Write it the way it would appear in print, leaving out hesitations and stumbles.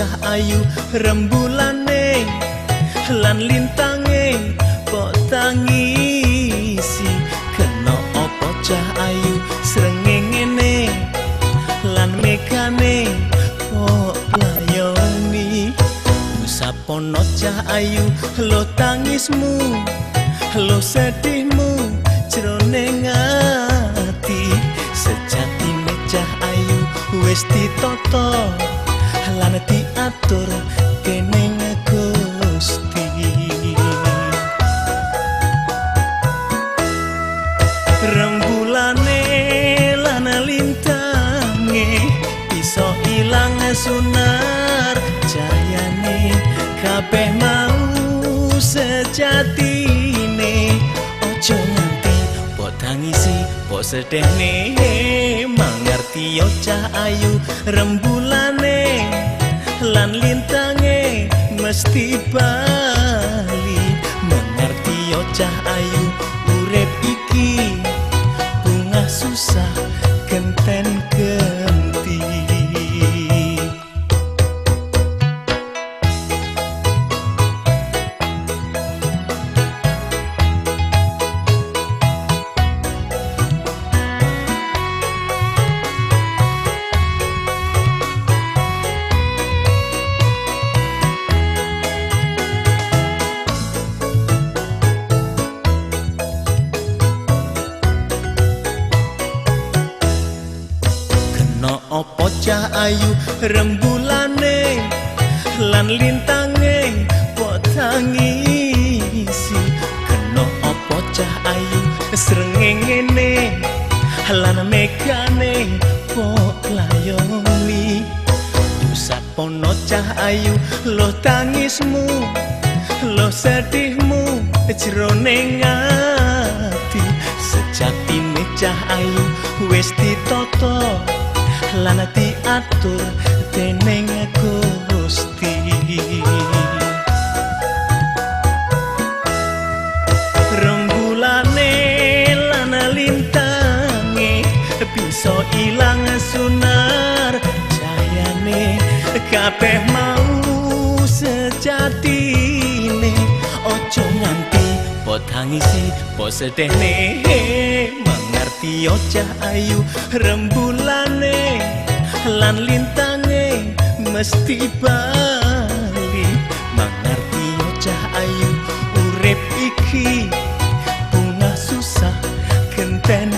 cah ayu rembulane lan lintange kok tangisi? Kena apa cah ayu srengenge lan mekane kok layoni? Usapono cah ayu lo tangismu lo sedihmu jroning ati. Sejatine cah ayu wis ditata lan diatur dening Gusti. Rembulane lan lintange bisa ilang sunar jayane, kabeh mau sejatine. Ojo nganti mbok tangisi mbok sedehne. Mangerti yo cah ayu rembulane lan lintange mesti bali. Mengerti yo cah ayu urip iki bunga susah genten genti. Kena apa cah ayu rembulane lan lintange kok tangisi? Kena apa cah ayu srengenge lan mekane kok layoni? Usapono cah ayu lo tangismu lo sedihmu jroning ati. Sejatine cah ayu wis ditata lan diatur dening Gusti. Rembulane lan lintange bisa ilang sunar jayane, kabeh mau sejatine. Ojo nganti mbok tangisi mbok sedehne. Mangerti yo cah ayu rembulane lan lintange mesti bali. Mangerti yo cah ayu urip iki bunga susah genten.